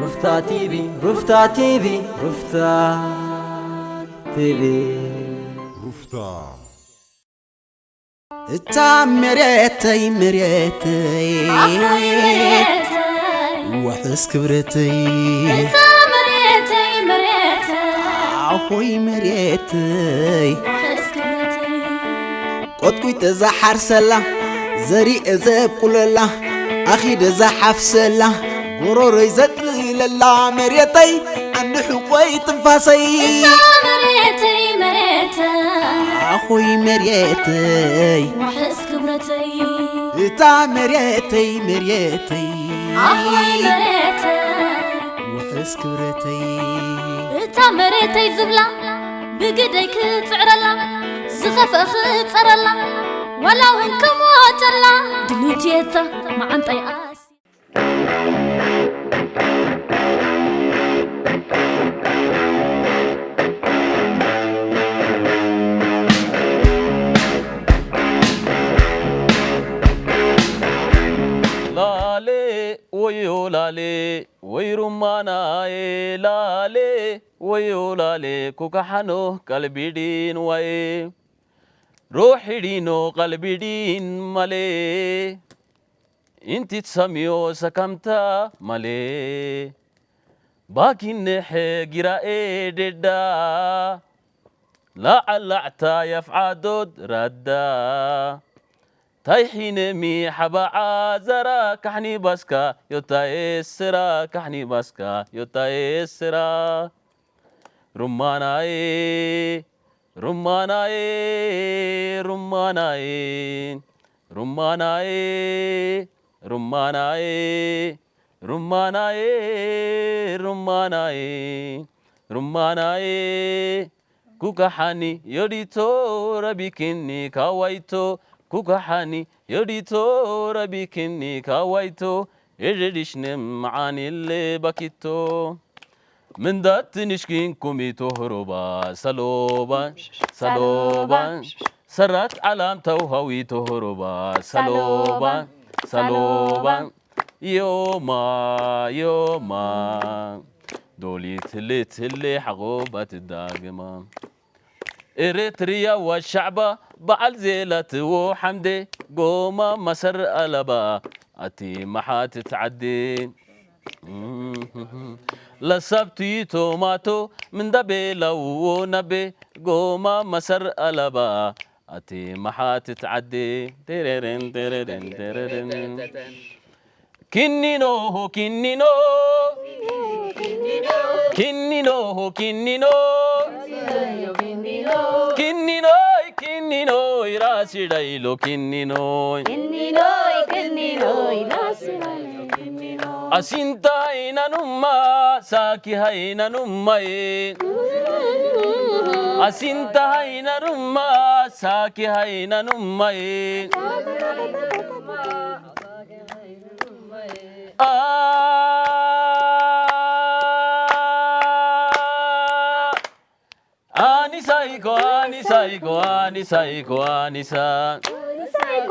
ሩፍታ ቲቪ፣ ሩፍታ ቲቪ፣ ሩፍታ ቲቪ። ሩፍታ። እታ መሬተይ መሬተይ ኣኾይ መሬተይ ውሕስ ክብረተይ እታ መሬተይ መሬተይ ኣኾይ መሬተይ ውሕስ ክብረተይ ቆጥቂጠ ዝሓርሰላ ዘሪኤ ዘብቁለላ ኣኺደ ዝሓፍሰላ ጎሮሮይ ዘጥልለላ መሬተይ ዓንዲ ሕቆይ ትንፋሰይ እታ መሬተይ መሬተይ ኣኾይ መሬተይ ውሕስ ክብረተይ እታ መሬተይ መሬተይ ኣኾይ መሬተይ ውሕስ ክብረተይ እታ መሬተይ ዝብላ ብግደይ ክጽዕረላ ዝኸፍአ ክጸረላ ዋላ እውን ክሞተላ ድልውቲ እታ መዓንጣይ ኣስ ላሌ ወዮ ላሌ ወይ ሩማናዬ ላሌ ወዮ ላሌ ኩካሓኖ ቀልቢዲን ዋዬ ሮሒዲኖ ቀልቢዲን ማሌ ኢንቲ ትሰምዮ ሰካምታ ማሌ ባኪንሐ ጊራኤ ዴዳ ላዓላዕታ ያፍዓዶድ ራዳ ታይሒነሚ ሓባዓ ዘራ ካሕኒ ባስካ ዮታኤ ስራ ካሕኒ ባስካ ዮታኤ ስራ ሩማናዬ ሩማናዬ ሩማናዬ ሩማናዬ ሩማናዬ ሩማናዬ ሩማናዬ ሩማናዬ ኩካሓኒ ዮዲቶ ረቢኪኒ ካዋይቶ ኩካሓኒ ዮዲቶ ረቢኪኒ ካዋይቶ የደዲሽንም መዓኒል ባኪቶ ምንዳት ትንሽኪን ኩሚቶ ህሩባ ሰሎባ ሰሎባ ሰራት ዓላም ተውሃዊቶ ህሩባ ሰሎባ ሰሎባ ዮማ ዮማ ዶሊት ህሌት ህሌ ሓቆባ ትዳግማ ኤረትርያ ዋሻዕባ በዓል ዜላትዎ ሓምዴ ጎማ ማሰር ኣለባ ኣቲ መሓትት ዓዲ ለሳብቲ ቶማቶ ምንዳቤ ላውዎ ናቤ ጎማ ማሰር ኣለባ ኣቲ መሓትት ዓዲ ቴሬሬን ቴሬሬን ቴሬሬን ኪኒኖ ኪኒኖ ኪኒኖ ኪኒኖ ኪኒኖይ ኪኒኖይ ራሲዳይሎ ኪኒኖይ ኣሲንታ ሃይናኑማ ሳኪ ሃይናኑማይ ኣሲንታ ሃይናኑማ ሳኪ ሃይናኑማይ ኣኒሳይኮ ኣኒሳይኮ ኣኒሳይኮ ኣኒሳ ኣኒሳኮ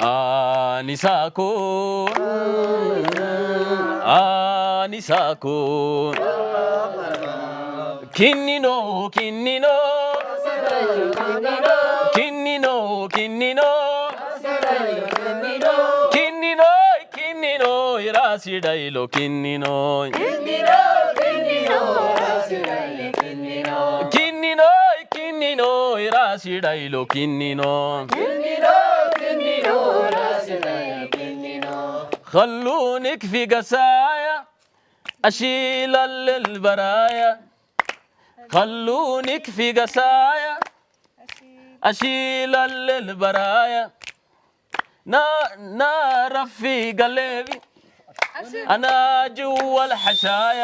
ኣኒሳኮ ኣኒሳኮ ኪኒኖ ኪኒኖ ኪኒኖ ኪኒኖ ኪኒኖይ ኪኒኖይ ራሲ ዳይሎ ኪኒኖይ ኪኒኖይ ኪኒኖይ ራሲ ዳይሎ ኪኒኖ ኸሉ ንክፊ ገሳያ ኣሺላልል በራያ ኸሉ ንክፊ ገሳያ ኣሺላልል በራያ ና ና ረፊ ገሌቢ ኣና ጅወል ሓሻያ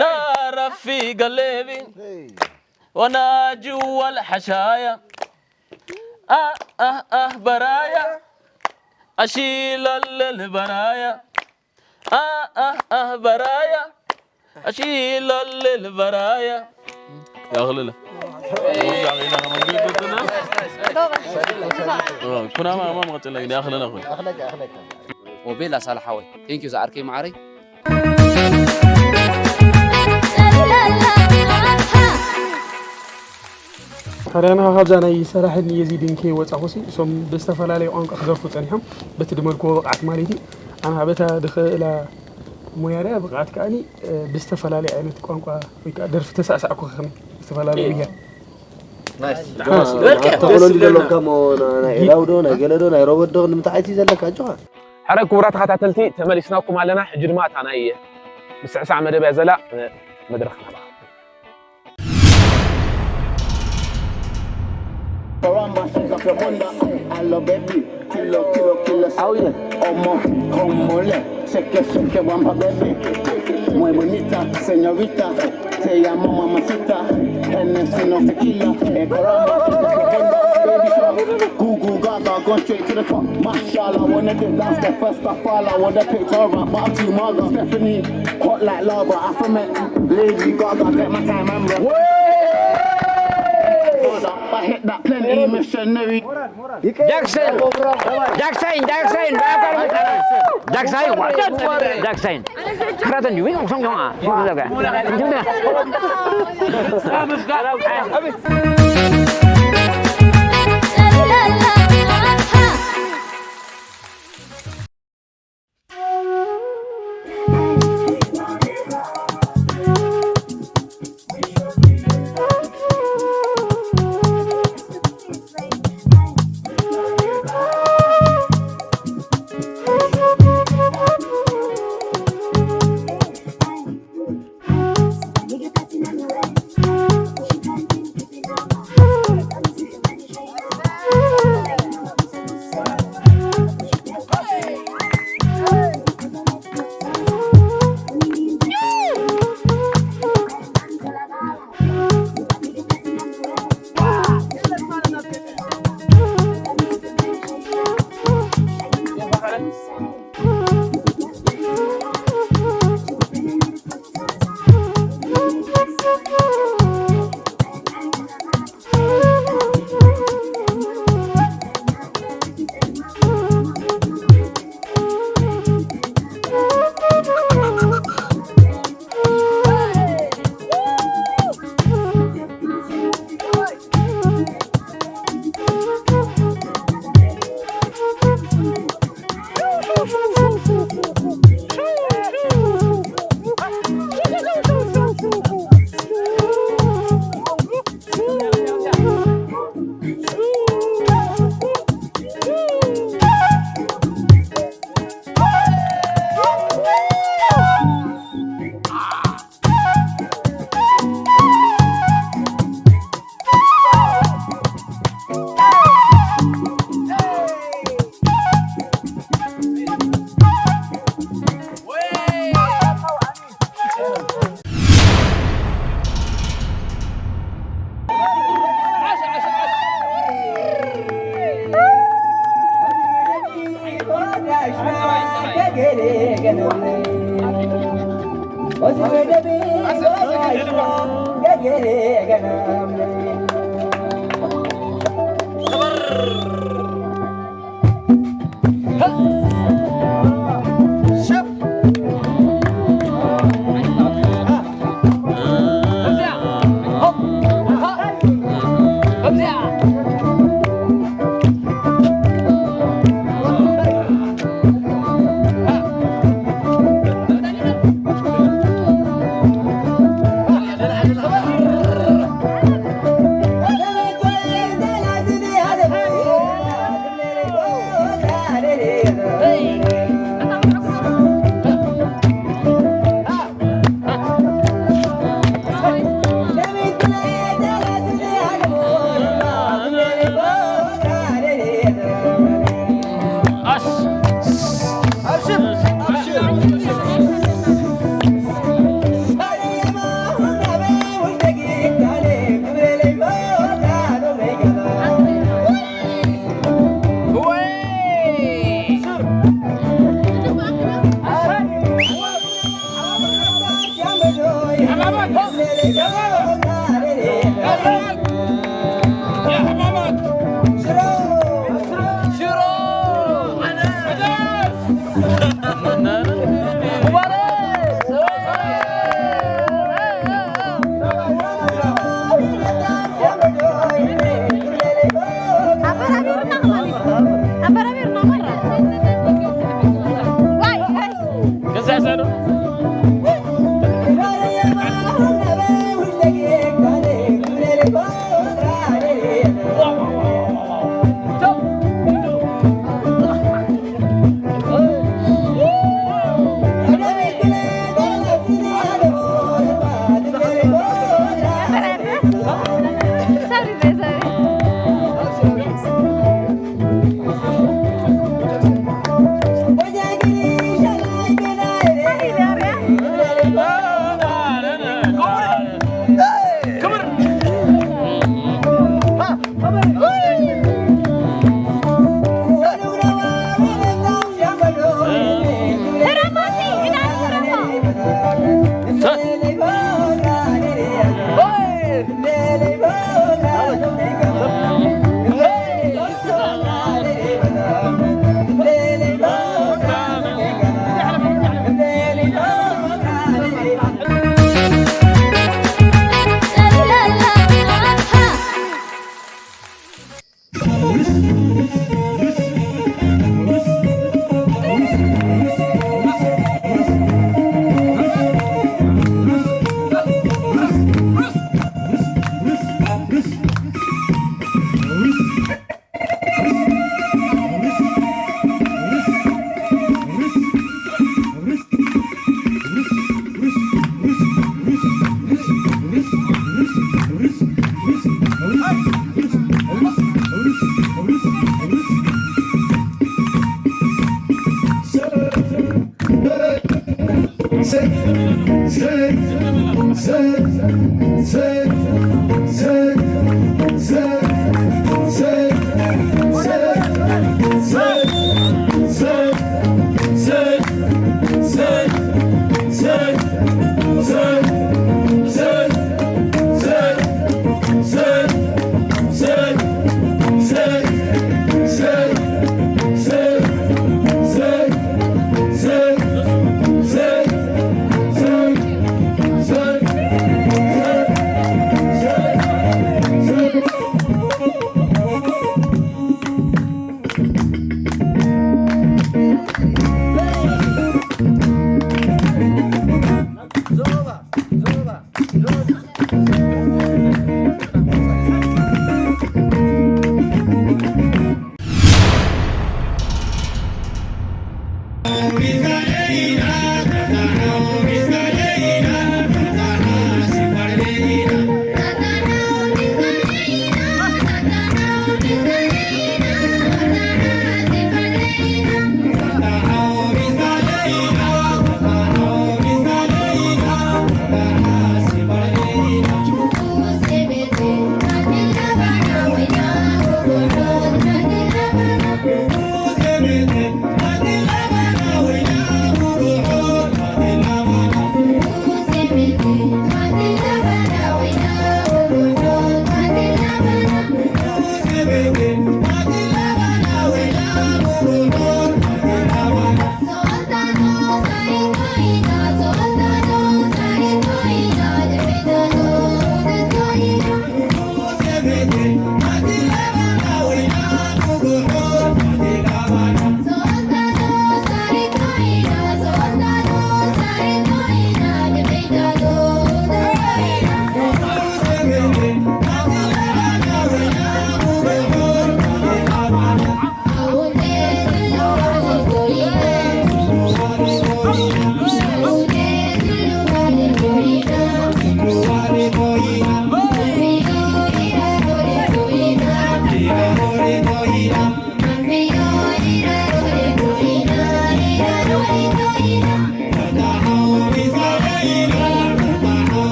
ና ረፊ ገሌቢ ወና ጅወል ሓሻያ ኣህ ኣህ ኣህ በራያ ኣሺላልል በራያ ኣህ ኣህ ኣህ በራያ ኣሺላልል በራያ ያኽልለ ኩናማ ማም ቀጽለግን ያኽልለ ኩን ኦቤላ ሳላ ሓወይ፣ thank you ዝኣርከይ መዓረይ። ታዲያ ንኻ ካብዛ ናይ ሰላሕን የዚድን ከይወፃኹሲ እሶም ብዝተፈላለየ ቋንቋ ክደርፉ ፀኒሖም በቲ ድመልክዎ ብቕዓት ማለት እዩ። ኣነ በታ ድኽእላ ሞያ ድያ ብቕዓት ከዓኒ ብዝተፈላለየ ዓይነት ቋንቋ ወይ ከዓ ደርፊ ተሳዕሳዕኩ ከኸኒ ዝተፈላለዩ ብሄር ተቕለሉ ዘለካ ናይ ዒላው ዶ ናይ ገለ ዶ ናይ ሮቦት ዶ ንምንታይ ዓይነት እዩ ዘለካ ኣጆኻ ሕራይ ክቡራት ተኸታተልቲ ተመሊስናኩም ኣለና። ሕጂ ድማ እታ ናይ ምስዕሳዕ መደብ እያ ዘላ መድረኽ ናባኻ። Caramba, shake up your bunda, I love baby. Kilo, kilo, kilo, oye, omo, omole, shake it, shake it, wamba baby. Muy bonita, señorita, te llamo mamacita. Hennessy, no tequila, eh, caramba, shake up your bunda, baby, come. Goo goo gaga, go straight to the top. Mashallah, wanna get down, step first, I fall, I wanna pick her up, but I'm too mugger. Stephanie, hot like lava, I from it. Lady Gaga, take my time and run. I hit that plenty missionary. Jackson! Jackson! Jackson! Jackson! Jackson! Jackson! Jackson!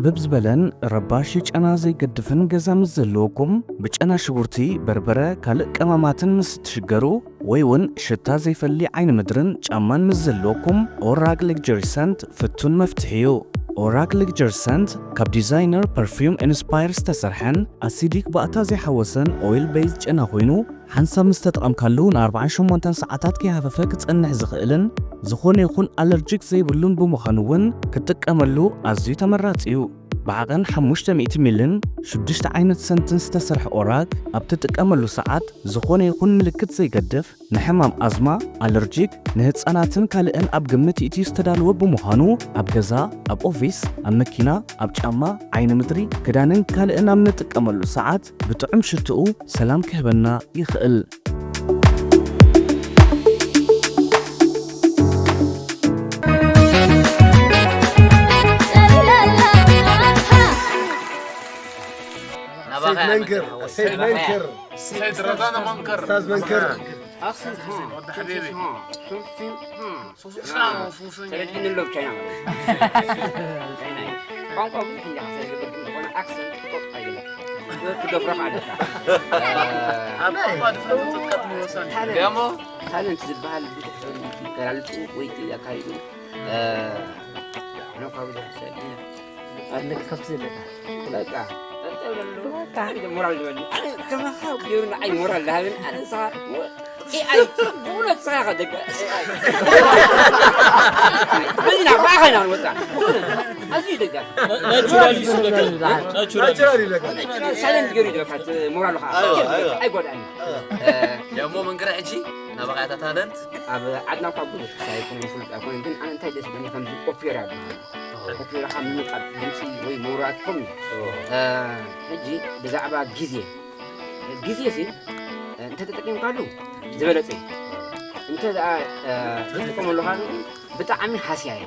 ጽብብ ዝበለን ረባሺ ጨና ዘይገድፍን ገዛ ምስ ዘለወኩም፣ ብጨና ሽጉርቲ፣ በርበረ፣ ካልእ ቀማማትን ምስ እትሽገሩ፣ ወይ እውን ሽታ ዘይፈሊ ዓይኒ ምድርን ጫማን ምስ ዘለወኩም፣ ኦራግ ሌክጀሪ ሰንት ፍቱን መፍትሒ እዩ። ኦራግ ሌክጀሪ ሰንት ካብ ዲዛይነር ፐርፊውም ኢንስፓየር ዝተሰርሐን ኣሲዲክ ባእታ ዘይሓወሰን ኦይል ቤዝ ጨና ኮይኑ፣ ሓንሳብ ምስ ተጠቐምካሉ ንኣርባዓን ሸሞንተን ሰዓታት ከይሃፈፈ ክጸንሕ ዝኽእልን ዝኾነ ይኹን ኣለርጂክ ዘይብሉን ብምዃኑ እውን ክትጥቀመሉ ኣዝዩ ተመራጺ እዩ። ብዓቐን ሓሙሽተ ሚእቲ ሚልን ሽዱሽተ ዓይነት ሰንትን ዝተሰርሐ ኦራግ ኣብ ትጥቀመሉ ሰዓት ዝኾነ ይኹን ምልክት ዘይገድፍ ንሕማም ኣዝማ፣ ኣለርጂክ፣ ንህጻናትን ካልእን ኣብ ግምት ይእትዩ ዝተዳለወ ብምዃኑ ኣብ ገዛ፣ ኣብ ኦፊስ፣ ኣብ መኪና፣ ኣብ ጫማ፣ ዓይኒ ምድሪ፣ ክዳንን ካልእን ኣብ ንጥቀመሉ ሰዓት ብጥዑም ሽትኡ ሰላም ክህበና ይኽእል። ሰይድ መንክር፣ ሰይድ መንክር፣ سيد رضانا منكر استاذ منكر. ود حبيبي ተረድእኒ ኣሎ ብቻይና ማለት እዩ። ቻይና እዩ። ቋንቋ ብዙሕ እንዲኻ ስለ ዝገብር ግን ዝኾነ ኣክሰንት ክጠጥ ኣይደለም። ክደፍረኻ ኣለካ። ኣብ ቋንቋ ድፍረት ምጥቃት ምወሳኒ ታለንት ዝበሃል ብዙሕ ሰብ ይገላልጹ ወይ ኣካይዱ ኣነ እኳ ብዙሕ ሰብ ኣለካ ከፍቲ ዘለካ በቃ ሞራል ዝበኒ ከማኻ ገይሩ ንዓይ ሞራል ዝሃብን ኣነ ንስኻ ኤኣይ ብእውነት ንስኻ ኢኻ ደገ በዚና ብኣኻ ኢና ንወፅኣ ኣዝዩ ደጋ ናቹራል እዩ ደጋ ናቹራል ናቹራል ይለካ ሳይለንት ገይሩ ይደካ ሞራል ኻ ኣይጎድኣኒ ደሞ መንገረ ሕጂ ናባኻ እታ ታለንት ኣብ ዓድና እኳ ብዙሕ ክሳይ ኣይኮነን ፍሉጥ ኣይኮነን ግን ኣነ እንታይ ደስ ይብለኒ ከምዚ ኦፔራ ይበሃል ኦፔራ ካብ ምንቃብ ድምፂ ወይ መውራት ከምኡ እዩ ሕጂ ብዛዕባ ግዜ ግዜ ሲ እንተተጠቂምካሉ ዝበለፀ እዩ እንተ ደኣ ዘይተጠቀመሉ ካልኡ ግን ብጣዕሚ ሃስያ እዩ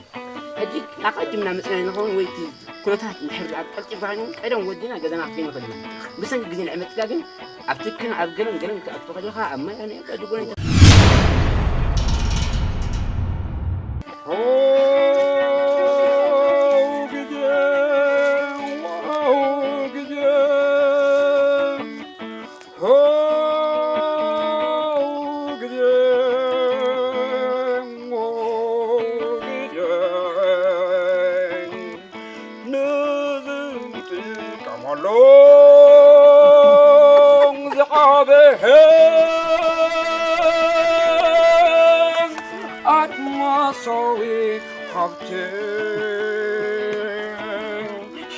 ሕጂ ኣቐዲምና መፅና ንኸውን ወይ እቲ ኩነታት እንድሕር ደኣ ቀልጢፍካ ኮይኑ ቀደም ወዲና ገዛና ከይንኸድ ብሰንኪ ግዜ ንዕመፅካ ግን ኣብ ትክን ኣብ ገለን ገለን ክኣቱ ከለኻ ኣብ ማይ ኣነ ቀድጎን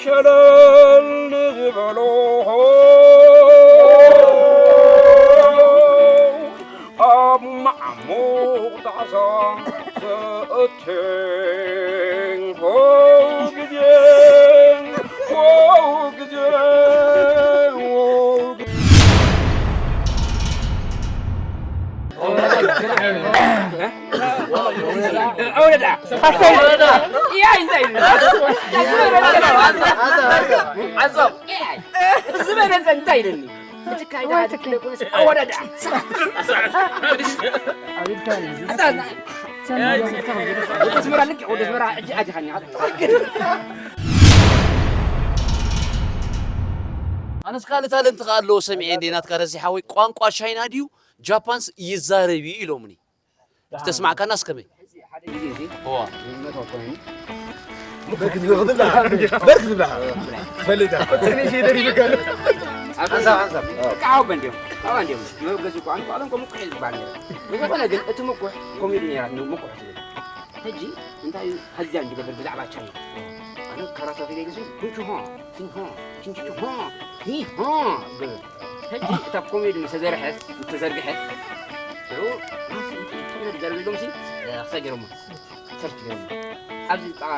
ሸለል ንዝበሎ ኣብ ማዕሙቕ ጣዕሳ ዘእቴ ሆው ግዜ ሆው ግዜ ሆው ግዜ ዝበለፀ እንታይ ኢለኒ እቲ ካይዳ ኣወዳድኣ ወደ ኣስመራ ልክዕ ወደ ኣስመራ ሕጂ ኣቲኻኒ ኣነስ ካልእ ታለንት ከ ኣለዎ ሰሚዐ እንዴ ናትካ ረዚ ሓወይ ቋንቋ ቻይና ድዩ ጃፓንስ ይዛረብ እዩ ኢሎምኒ ዝተስማዕካናስ ከመይ ሓደ ግዜ እዚ እዋ መቶ ኮይኑ በርክ ዝብላ በርክ ዝብላ ፈሊጣ ትንሽ ይደር ይልካል ሓንሳብ ሓንሳብ ከዓ ኣበ እንዲዮም ኣባ እንዲዮም መበገሲ እኮ ኣንኳ ኣለም ከምኩሕ እዩ ዝበሃል ነረ ዝኾነ ግን እቲ ምኩሕ ኮሜዲ ነራት ምኩሕ ትብል ሕጂ እንታይ እዩ ሀዚያ ዝገብር ብዛዕባ ቻይና ኣነ ካራታ ፊደል ግን ኩንቹ ሆ ኪንሆ ኪንቹ ሆ ኪሆ ዝብል ሕጂ እታ ኮሜዲ ምስ ተዘርሐት ምስ ተዘርግሐት ሽዑ ናስ ኢንተርነት ዘርቢሎምሲ ክሳይ ገይሮሞ ሰርች ገይሮሞ ኣብዚ ጥቓ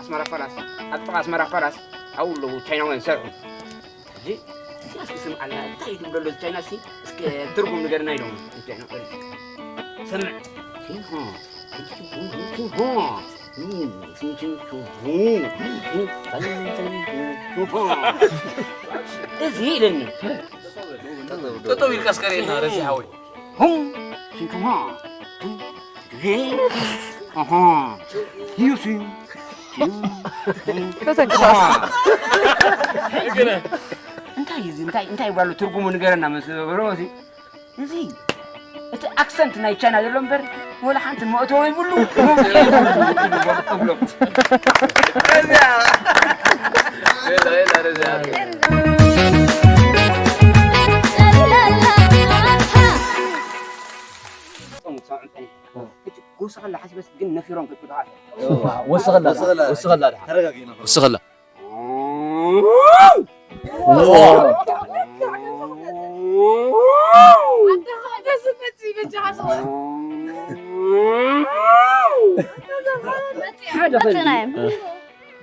ኣስመራ ፋላስ ኣብ ጥቓ ኣስመራ ፋላስ ኣብኡ ኣለዉ ቻይናውያን ዝሰርሑ ሕጂ እስኪ ስምዓልና እንታይ እዩ ትብሎ ኣሎ ቻይና ሲ እስኪ ትርጉም ንገርና ኢሎም ቻይና ሰምዕ ኪንሆ ኪንሆ እዚ ኢለኒ ጠጠው ኢልካ እስከ ርእየና ረዚ ሓወይ ሁም ሽንቱማ ቱም ሄ ኣሃ ዩሲ ተተንቀሳቐስ። እንታይ እዩ እዚ? እንታይ እንታይ ይባሉ? ትርጉሙ ንገረና። መስ በሎ እዚ እዚ እቲ ኣክሰንት ናይ ቻይና ዘሎ እምበር ወላ ሓንቲ መእተዊ ይብሉ። ጎስኸላ ሓሲበስ ግን ነፊሮም ክትብልካ ወስኸላ ወስኸላ ድሓ ተረጋጊና ወስኸላ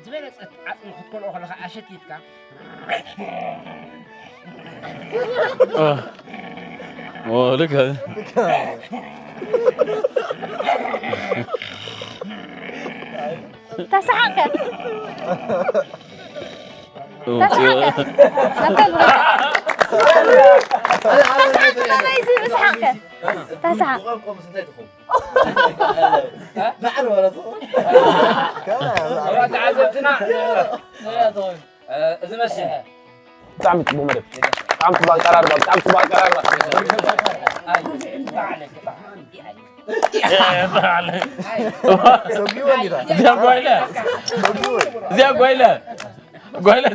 ዝበለጸት ዓጽሚ ክትኮልኦ ከለኻ ኣሸቲትካ ልክ ተሰሓቀ ተሰሓቀ ኣበይ ዝብል ሰሓቀ ተሰሓቀ ተዓዘብትና እዚ መስሐ ብጣዕሚ ጽቡቅ ብጣዕሚ ጽቡቅ ኣቀራርባ ብጣዕሚ ጽቡቅ ኣቀራርባ እዚኣ ጓይለ እዚኣ ጓይለ ጓይለ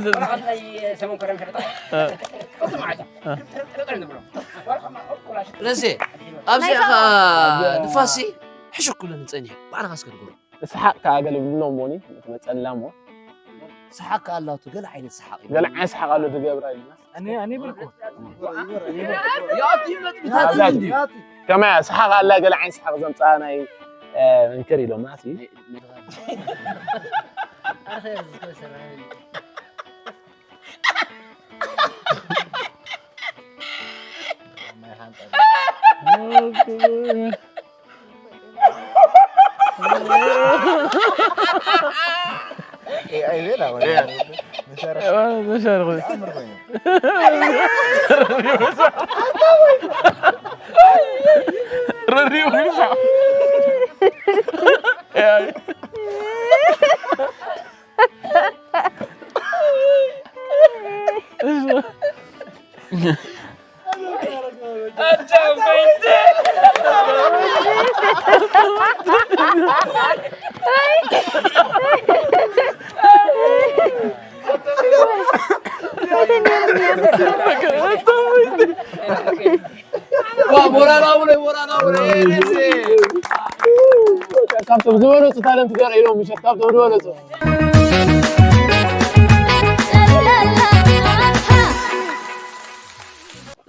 ረሴ ኣብዚኣ ከዓ ንፋሲ ሕሹክ ክብለኒ ፀኒሑ ባዕልኻ እስከ ንገሮ እስሓቅ ከኣ ገለ ይብልሎም ሞኒ እቲ መጸላ እሞ ሰሓቅ ከኣ ኣላቱ ገለ ዓይነት ሰሓቅ እዩ ገለ ዓይነት ሰሓቅ ኣሎ ዝገብራ ኢልና እኔ እኔ ብልኩ ያቱ ይብለት ብታትል እንዲ ከመያ ሰሓቅ ኣላ ገለ ዓይነት ሰሓቅ ዘምጻ ናይ እንክር ኢሎምና ሲ ሞራል ኣቡነ ሞራል ኣቡነ ኤሬሴ ካብቶም ዝበለፁ ታለንት ገር ኢሎም ምሸት ካብቶም ዝበለፁ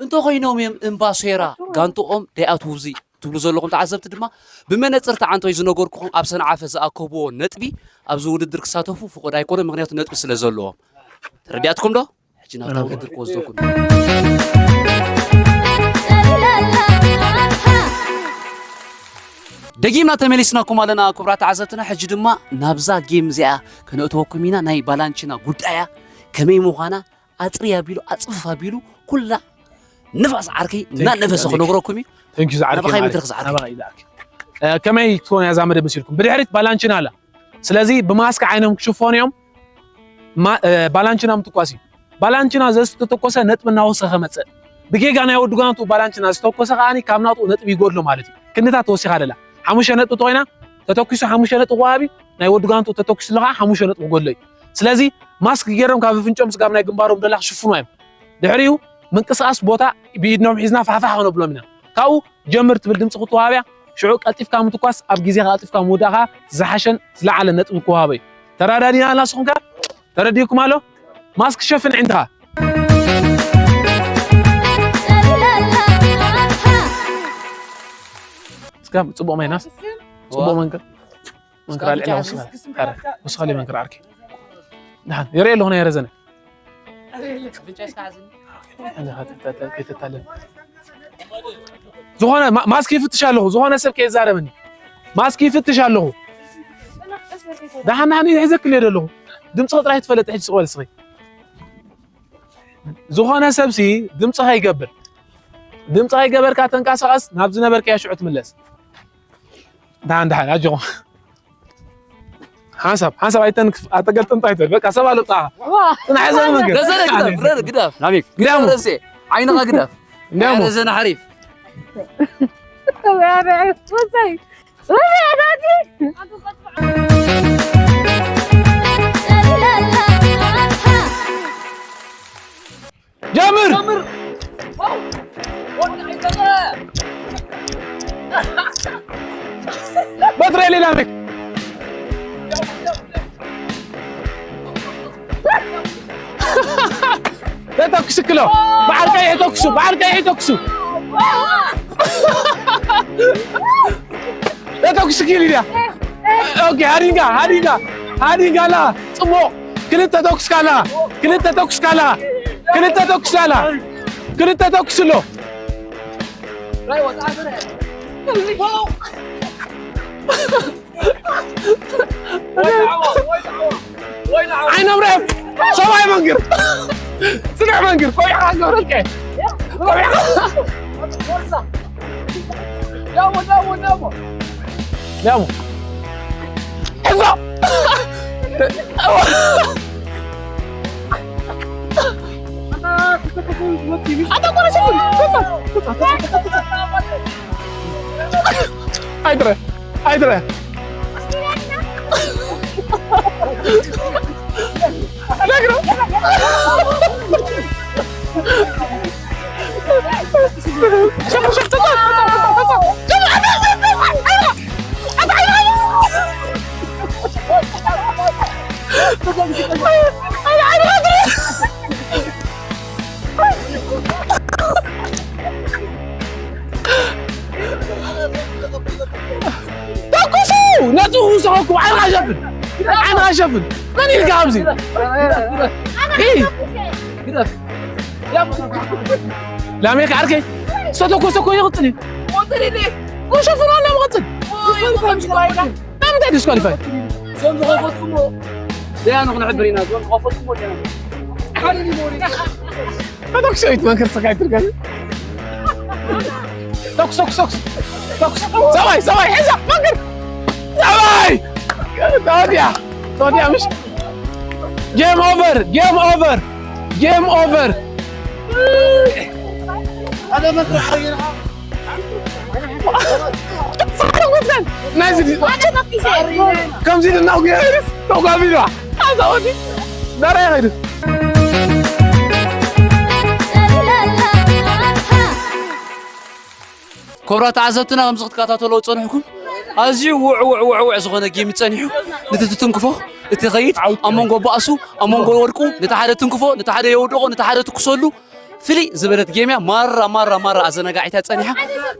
እንተኾይኖም እዮም እምባ ሴራ ጋንትኦም ደይኣትዉ እዚ ትብሉ ዘለኹም ተዓዘብቲ ድማ ብመነፅር ተዓንቶይ ዝነገርኩኹም ኣብ ሰንዓፈ ዝኣከብዎ ነጥቢ ኣብዚ ውድድር ክሳተፉ ፍቑድ ኣይኮነ ምክንያቱ ነጥቢ ስለ ዘለዎም ተረዲኣትኩም ዶ ሕጂ ናብታ ውድድር ክወስደኩም ደጊምና ተመሊስናኩም ኣለና ክቡራት ተዓዘብትና ሕጂ ድማ ናብዛ ጌም እዚኣ ከነእተወኩም ኢና ናይ ባላንችና ጉዳያ ከመይ ምዃና ኣፅሪ ኣቢሉ ኣፅፍፍ ኣቢሉ ኩላ ንፋስ ዓርከይ እናነፈሰ ክነግረኩም እዩ ተንኪ ዝዓርከይ ናባኻይ መድረክ ዝዓርከይ ናባኻ እዩ ዝዓርከይ ከመይ ትኾን ያዛ መደብ መሲልኩም ብድሕሪት ባላንችን ኣላ ስለዚ ብማስክ ዓይኖም ክሽፈኑ እዮም ባላንችና ምትኳስ እዩ ባላንችና ዘዝተተኮሰ ነጥቢ እናወሰኸ መፀእ ብጌጋ ናይ ወዲ ጓንቱ ባላንችና ዝተኮሰ ከዓኒ ካብ ናጡ ነጥቢ ይጎድሎ ማለት እዩ ክንድታት ተወሲኻ ደላ ሓሙሽተ ነጥቢ ተኮይና ተተኪሱ ሓሙሽተ ነጥቢ ክወሃብ እዩ ናይ ወዲ ጓንቱ ተተኪሱ ኣሎ ከዓ ሓሙሽተ ነጥቢ ክጎድሎ እዩ ስለዚ ማስክ ገይሮም ካብ ኣፍንጮም ስጋብ ናይ ግንባሮም ደላ ክሽፍኑ እዮም ድሕሪኡ ምንቅስቃስ ቦታ ብኢድኖም ሒዝና ፋሕፋሕ ከነብሎም ኢና ካብኡ ጀምር ትብል ድምፂ ክትወሃብ እያ ሽዑ ቀልጢፍካ ምትኳስ ኣብ ግዜኻ ቀልጢፍካ ምውዳእኻ ዝሓሸን ዝለዓለ ነጥቢ ክወሃቦ እዩ ተረዳዲና ንስኹም ከ ተረዲእኩም ኣሎ ማስክ ሸፍን ዕንትኻ እስካ ፅቡቅ ማይናስ ፅቡቅ መንከ መንከር ኣልዕላ ወስኻ መንከር ዓርኪ ደሓን የርኢ ኣለኹ ናይ ረዘነ ዝኾነ ማስክ ይፍትሽ ኣለኹ ዝኾነ ሰብ ከየዛረበኒ ማስክ ይፍትሽ ኣለኹ ደሓን ደሓን ይሕዘክል እየ ዘለኹ ድምፅኺ ጥራይ ትፈለጥ ሕጂ ስቕ በል ስኺ ዝኾነ ሰብሲ ድምፂ ከይገብር ድምፂ ከይገበርካ ተንቀሳቐስ ናብ ዝነበርካዮ ሽዑ ትምለስ ደሓን ደሓን ኣጆኹም ሓንሳብ ሓንሳብ ኣይተንክፍ ኣተገልጥምጣ ኣይተል በቃ ሰብ ኣለብጣ ዋ ጽናሕ ዘን መንገድ ረዘነ ግደፍ፣ ረር ግደፍ። ናቤክ ግዳሙ ረዘ ዓይንኻ ግደፍ። ግዳሙ ረዘነ ሓሪፍ። ወሳይ ወሳይ ኣዳቲ ጀምር በትረ ሌላ ቤት ተተኩስ ክሎ በዓል ቀይሕ ተኩሱ በዓል ቀይሕ ተኩሱ ተተኩስ ኪል ኢልያ ኦኬ ሃዲንጋ ሃዲንጋ ሃዲንጋ ኣላ ጽቡቕ ክልተ ተኩስካ ኣላ ክልተ ተኩስካ ኣላ ክልተ ተኩስ ኣላ ክልተ ተኩስ ኣሎ ዓይኖም ርአም ሰብኣይ መንግር ጽንዕ መንግር ቆቢዕካ ገብረልከ ቆቢዕካ ዳሞ ሕዞ ኣይትረ ኣይትረ ተኩሱ! ነቲ ክውስኸኩም ዓይንኻ ሸፍን! ዓይንኻ ሸፍን! መን ኢልካ ኣብዚ? ላሜካ ዓርከይ ዝተተኮሰ እኮ ይቕጽል እዩ። ሸፍኖ እና መቐጽል። ናምንታይ ዲስኳሊፋይ? ዞም ዝኸፈትኩሞ ደያኑ ክንሕብር ኢና። ዞም ዝኸፈትኩሞ ደያኑ። ተኩስ ኣይትመክር ስኻ ኣይትርገም። ተኩስ ተኩስ ተኩስ ተኩስ ሰባይ ሰባይ ሕዛ መንክር ሰባይ ተወዲያ ተወዲያ ምሽ game over game over game over ናይዚ ከምዚ ድናቑ ተጓቢልዋ ኣዛወዲ ናራይ ኸይዱ ክቡራት ተዓዘብትና ከምዚ ክትከታተሎ ዝፀንሕኩም ኣዝዩ ውዕ ውዕ ውዕ ውዕ ዝኾነ ጌም ጸኒሑ ንትትትንክፎ እቲ ኸይድ ኣብ መንጎ ባእሱ ኣብ መንጎ ወድቁ ነቲ ሓደ ትንክፎ ነቲ ሓደ የውድቆ ነቲ ሓደ ትኩሰሉ ፍልይ ዝበለት ጌም እያ ማራ ማራ ማራ ኣዘናጋዒት እያ ጸኒሓ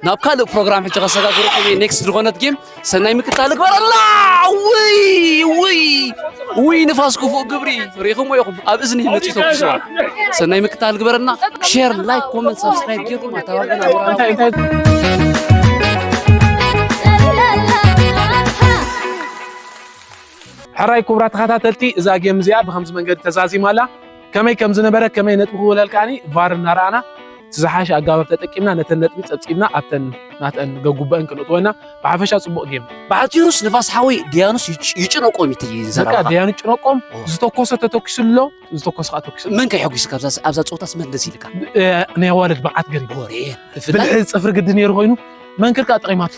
ናብ ካልእ ፕሮግራም ሕጂ ከሰጋግረኩም እየ ኔክስት ዝኾነት ጌም ሰናይ ምክታል ግበረላ ውይ ውይ ውይ ንፋስ ክፉእ ግብሪ ሪኢኹሞ ኢኹም ኣብ እዝኒ መፂ ተኩስዋ ሰናይ ምክታል ግበረልና ሼር ላይክ ኮመንት ሳብስክራይብ ጌርኩም ኣተባብዑና እንታይ እንታይ ሕራይ ክቡራት ተኸታተልቲ እዛ ጌም እዚኣ ብከምዚ መንገዲ ተዛዚማ ኣላ ከመይ ከም ዝነበረ ከመይ ነጥቢ ክውለል ከዓኒ ቫር እናረኣና እቲ ዝሓሸ ኣጋባብ ተጠቂምና ነተን ነጥቢ ፀብፂብና ኣብተን ናተን ገጉበአን ክነእትወና ብሓፈሻ ፅቡቕ ጌም ብሓፂሩስ ንፋስ ሓወይ ድያኑስ ይጭ- ይጭነቆም እዩ እቲ በቃ ዘረባኻ ደያኑ ጭነቆም ዝተኮሰ ተተኪሱ ኣሎ ዝተኮሰ ከዓ ተኪሱ ኣሎ። መን ከይሐጒሱ ካብዛ ኣብዛ ፀወታስ መን ደስ ኢልካ እ፣ ናይ ኣዋልድ ብዓት ገሪብ ወሬ ትፍላ ብልሒ ፅፍሪ ግዲ ነይሩ ኮይኑ መንክር ከዓ ጠቂማቶ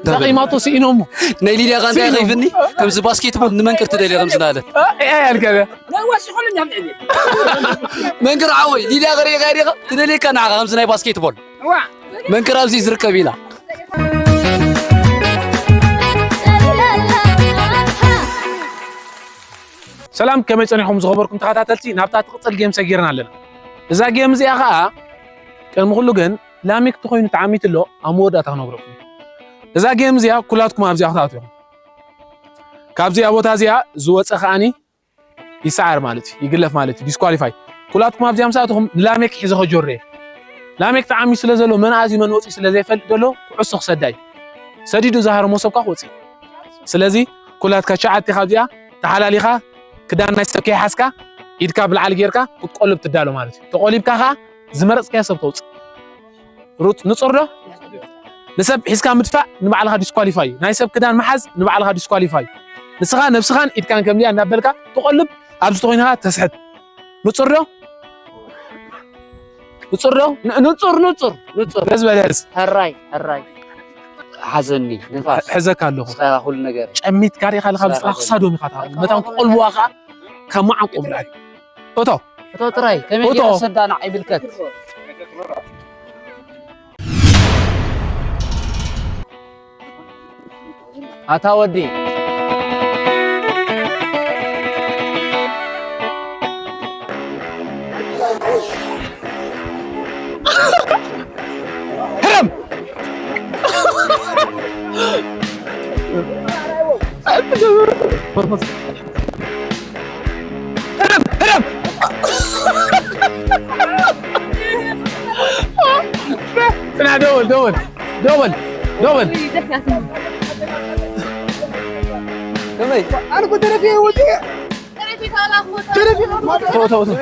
ጠቂማቶ ስኢኖሞ ናይ ሊድያ ቃንታ ስኢኖሞ። ከይፍኒ ከምዚ ባስኬትቦል ንመንክር ትደልዮ ከምዚ ናለት ያልከ መንክር ዓወይ ሊድያ ገሪእካ ዲኻ ትደልየካ ንዓኻ ከምዚ ናይ ባስኬትቦል መንክር ኣብዚ ዝርከብ ኢላ ሰላም ከመይ ፀኒኹም ዝኸበርኩም ተኸታተልቲ ናብታ ትቕፅል ጌም ሰጊርና ኣለና እዛ ጌም እዚኣ ከዓ ቅድሚ ኩሉ ግን ላሜክ ተኮይኑ ተዓሚቱ ኣሎ ኣብ መወዳእታ ክነግረኩም እዛ ጌም እዚኣ ኩላትኩም ኣብዚኣ ክትኣትኹም ካብዚኣ ቦታ እዚኣ ዝወፀ ከዓኒ ይሰዓር ማለት እዩ ይግለፍ ማለት እዩ ዲስኳሊፋይ ኩላትኩም ኣብዚኣ ምስ ኣተኹም ንላሜክ ሒዘ ከጆሬ ላሜክ ተዓሚቱ ስለ ዘሎ መን ኣዝዩ መን ወፂኡ ስለ ዘይፈልጥ ዘሎ ኩዕሶ ክሰዳ እዩ ሰዲዱ ዝሃረሞ ሰብካ ክወፅእ እዩ ስለዚ ኩላትካ ሸዓተ ካብዚኣ ተሓላሊኻ ክዳን ናይ ሰብ ከይሓዝካ ኢድካ ብላዕሊ ጌርካ ክትቆልብ ትዳሎ ማለት እዩ ተቆሊብካ ከዓ ዝመረፅካዮ ሰብ ተውፅእ ሩት ንፁር ዶ ንሰብ ሒዝካ ምድፋእ ንባዕልኻ ዲስኳሊፋይ እዩ ናይ ሰብ ክዳን ምሓዝ ንባዕልኻ ዲስኳሊፋይ እዩ ንስኻ ነብስኻን ኢድካን ከምዚኣ እናበልካ ትቆልብ፣ ኣብዚ ተኾይንኻ ተስሕት። ንጹር ዶ? ንጹር ዶ? ን-፣ ንጹር፣ ንጹር፣ ንጹር። በዝ በለስ። ሕራይ፣ ሕራይ። ሓዘኒ፣ ንፋስ። ሕዘካ ኣለኹ። ንስኻ ኩሉ ነገር። ጨሚትካ ሪኢኻ ኣለኻ፣ ንስኻ ንስኻ ኩሉ። ክሳዶም ኢኻ ትሃርም። መታን ክቆልብዋ ኸኣ ካብ መዓንቆም ላዕሊ። እቶ። እቶ ጥራይ፣ ከመይ እቶ። ገይረ ሰዳና ኣይምልከት። ኣታ ወዲ። ህረም! ህረም! ህረም! ጽናሕ፣ ደወል፣ ደወል፣ ደወል፣ ደወል። ከመይ? ኣነ እኮ ተረፊ ወዲኤ። ተው፣ ተው፣ ተው።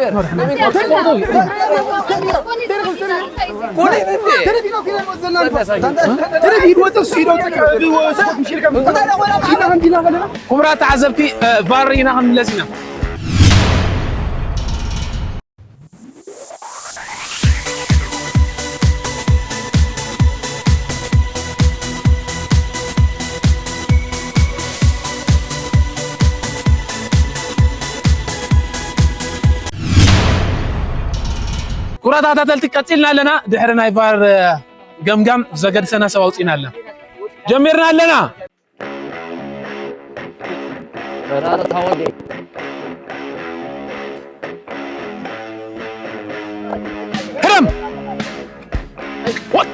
ክቡራት ተዓዘብቲ፣ እ፣ ቫር ኢና ክንምለስ ኢና። ክቡራት ተኸታተልቲ፣ ቀጺልና ኣለና። ድሕሪ ናይ ቫር ገምጋም ዘገድሰና ሰብ ኣውጺእና ኣለና። ጀሚርና ኣለና። በራረ ታወዲ። ህረም! ወ-፣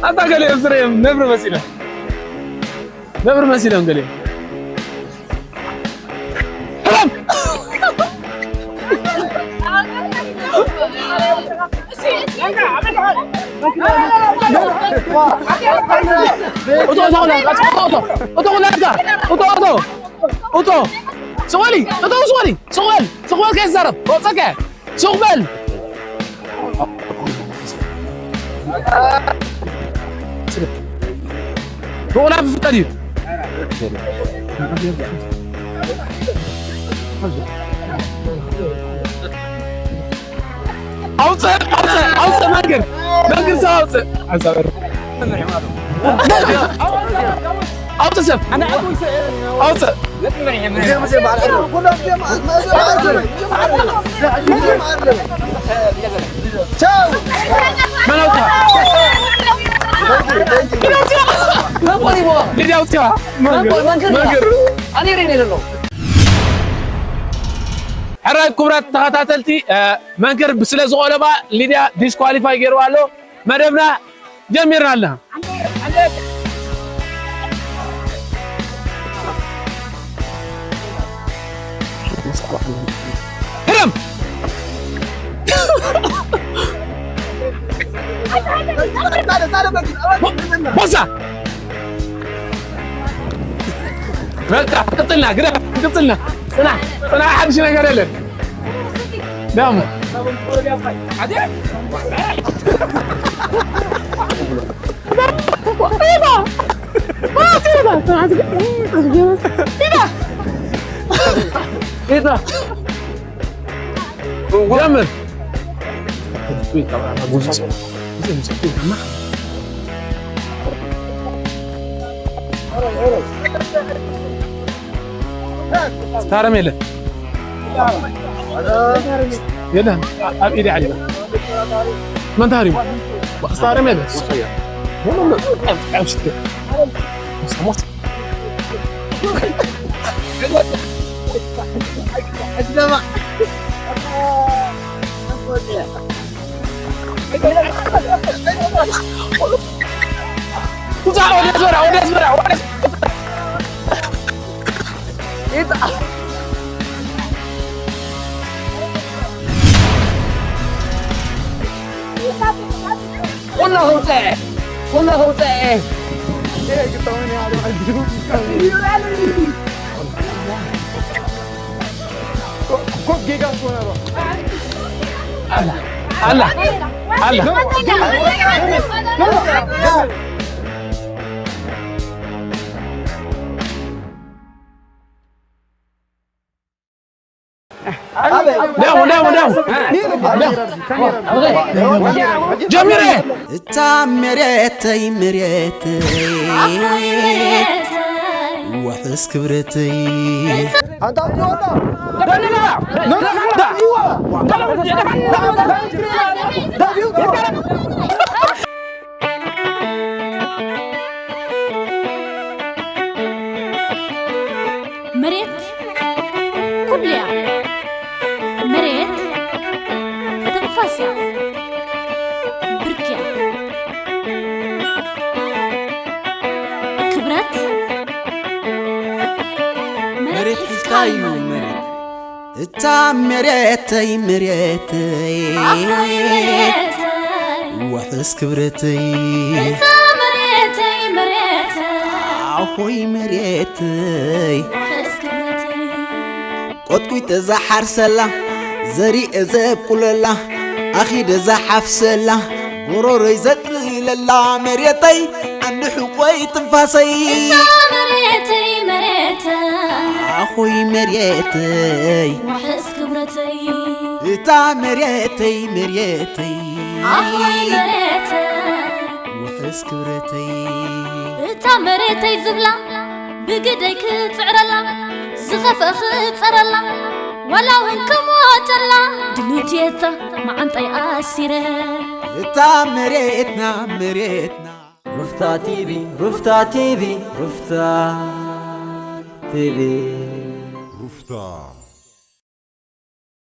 ኣታ ገሊኦም ስረዮም ነብሪ መሲሎም። ነብሪ መሲሎም ገሊኦም። እቶ፣ እቶ፣ እቶ፣ እቶ፣ እቶ፣ እቶ፣ እቶ፣ እቶ፣ እቶ፣ እቶ፣ ስቕ በሊ፣ እቶ፣ ስቕ በሊ፣ ስቕ በል፣ ስቕ በል ከይትዛረብ፣ ወጸከ። ሱቕ በል። ብቑላፍ ፍጠር እዩ። ኣውፅእ፣ ኣውፅእ፣ ኣውፅእ፣ መንግር፣ መንግር ሰብ ኣውፅእ። ኣውፅእ ሰብ። ኣውፅእ። መን ኣውፅኣ? ሊድያ ኣውፅኣ። መንክር፣ መንክር። ኣነ ሬ ነሎ። ሕራይ ክቡራት ተኸታተልቲ፣ እ፣ መንክር ስለ ዝቆለባ ሊድያ ዲስኳሊፋይ ገይርዋ ኣሎ። መደብና ጀሚርና ኣለና። ህረም! ቦሳ! በቃ፣ ቅጽልና፣ ግዳ፣ ቅጽልና። ጽና፣ ጽና፣ ሓድሽ ነገር የለን። ዳሞ። ጀምር። ስታረም የለን። የለን። ኣ-፣ ኣብ ኢደ ዓሊባ። መን ተሃሪሙ? ስታረም የለን። ውፃእ፣ ወደ ኣስመራ፣ ወደ ኣስመራ፣ ወደ ኣስመራ። ኩሉ ከውፅአ፣ ኩሉ ከውፅአ። ኮ-፣ ኮ-፣ ጌጋ እኮ ነው። ኣላ፣ ኣላ፣ ኣላ። ደው ደው ደው ደው። ጀሚረ። እታ መሬተይ መሬተይ ዋሕስ ክብረተይ። መሬት ኩሉ እያ። መሬት ትንፋስ እያ። ብርክ እያ። ክብረት መሬት ሒዝካ እዩ መሬት። እታ መሬተይ መሬተይ ዋሕስ ክብረተይ። እታ መሬተይ መሬተይ ኣኾይ መሬተይ ዋሕስ ክብረተይ። ቆጥቂጠ ዝሓርሰላ ዘሪኤ ዘብቁለላ ኣኺደ ዝሓፍሰላ ጎሮሮይ ዘጥልለላ መሬተይ ዓንዲ ሕቆይ ትንፋሰይ። እታ መሬተይ መሬተይ ኣኾይ መሬተይ ዋሕስ ክብረተይ። እታ መሬተይ መሬተይ ኣኾይ መሬተይ ውሕስ ክብረተይ እታ መሬተይ ዝብላ ብግደይ ክፅዕረላ ዝኸፍአ ክፀረላ ዋላ እውን ክሞተላ ድልውቲ እታ መዓንጣይ ኣሲረ። እታ መሬትና መሬትና ሩፍታ ቲቪ ሩፍታ ቲቪ ሩፍታ ቲቪ